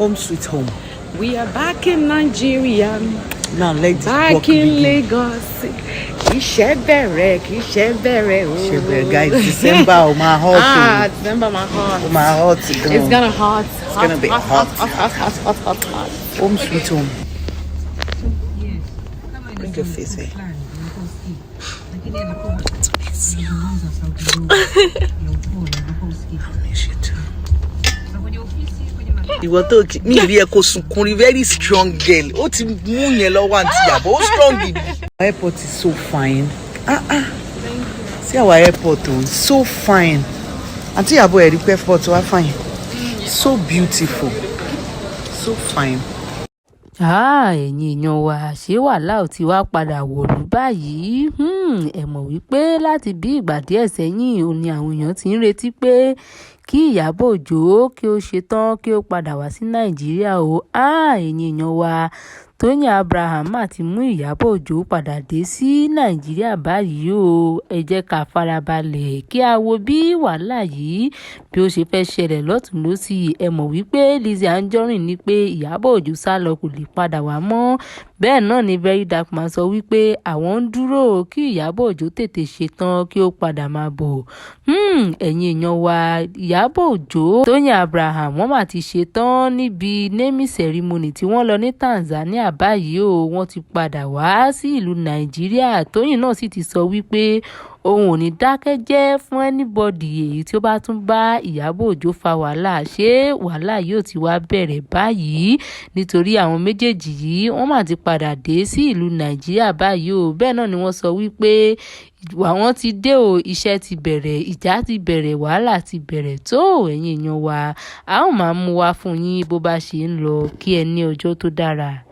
Home sweet home. We are back in Nigeria. Now let the Back work in begin. Lagos. Iṣẹ́ bẹ̀rẹ̀, kì í ṣe bẹ̀rẹ̀ o. Ṣe bẹ̀rẹ̀, guys, December ó máa hot. Ah, O. December máa hot. Ó máa hot gan. It's gonna hot. It's gonna be hot. Hot, hot, hot, hot, hot, hot. Home sweet home. Bring your face here. Miss you. Miss you too. Ìwọ tó mi rí ẹ kó sunkún rí, very strong girl. Ó ti mú yẹn lọ́wọ́, àǹtí Ìyábọ̀, ó strong gidi. Our airport is so fine. Ah ah. See our airport oh, so fine. Àǹtí Ìyábọ̀, ẹ rí pé airport wa fine. So beautiful. So fine. Ah, ẹ̀yin èèyàn wa, ṣé wàhálà ò ti wá padà wọ̀lú báyìí? Ẹ mọ̀ wípé láti bí ìgbà díẹ̀ sẹ́yìn òun ni àwọn èèyàn ti ń retí pé kí Ìyábọ̀ Òjó kí ó ṣetán kí ó padà wá sí Nàìjíríà o. Ah, ẹ̀yin èèyàn wa, Tóyìn Abraham mà ti mú Ìyábọ̀ Òjó padà dé sí Nàìjíríà báyìí o. Ẹ jẹ́ ká farabalẹ̀ kí a wo bí wàhálà yìí bí ó ṣe fẹ́ ṣẹlẹ̀ lọ́tùn lósì. Ẹ mọ̀ wípé Lizzy Anjorin ní pé Ìyábọ̀ Òjó sálọ, kò lè padà wá mọ́. Bẹ́ẹ̀ náà ni Very Dark Man sọ wípé àwọn ń dúró kí Ìyábọ̀ Òjó tètè ṣetán kí ó padà máa bọ̀. Ẹ̀yin èèyàn wa, Ìyábọ̀ Òjó, Tóyìn Abraham, wọ́n mà ti ṣetán níbi naming ceremony tí wọ́n lọ ní Tanzania báyìí o. Wọ́n ti padà wá sí ìlú Nàìjíríà. Tóyìn náà sì ti sọ wípé òun ò ní dákẹ́ jẹ́ fún anybody èyí tí ó bá tún bá Ìyábọ̀ Òjó fa wàhálà. Ṣé wàhálà yóò ti wá bẹ̀rẹ̀ báyìí? Nítorí àwọn méjèèjì yìí, wọ́n mà ti padà dé sí ìlú Nàìjíríà báyìí o. Bẹ́ẹ̀ náà ni wọ́n sọ wípé àwọn ti dé o, iṣẹ́ ti bẹ̀rẹ̀, ìjà ti bẹ̀rẹ̀, wàhálà ti bẹ̀rẹ̀. Tó ẹ̀yin èèyàn wa, a ó máa mú wá fún yín bó bá ṣe ń lọ. Kí ẹ ní ọjọ́ tó dára.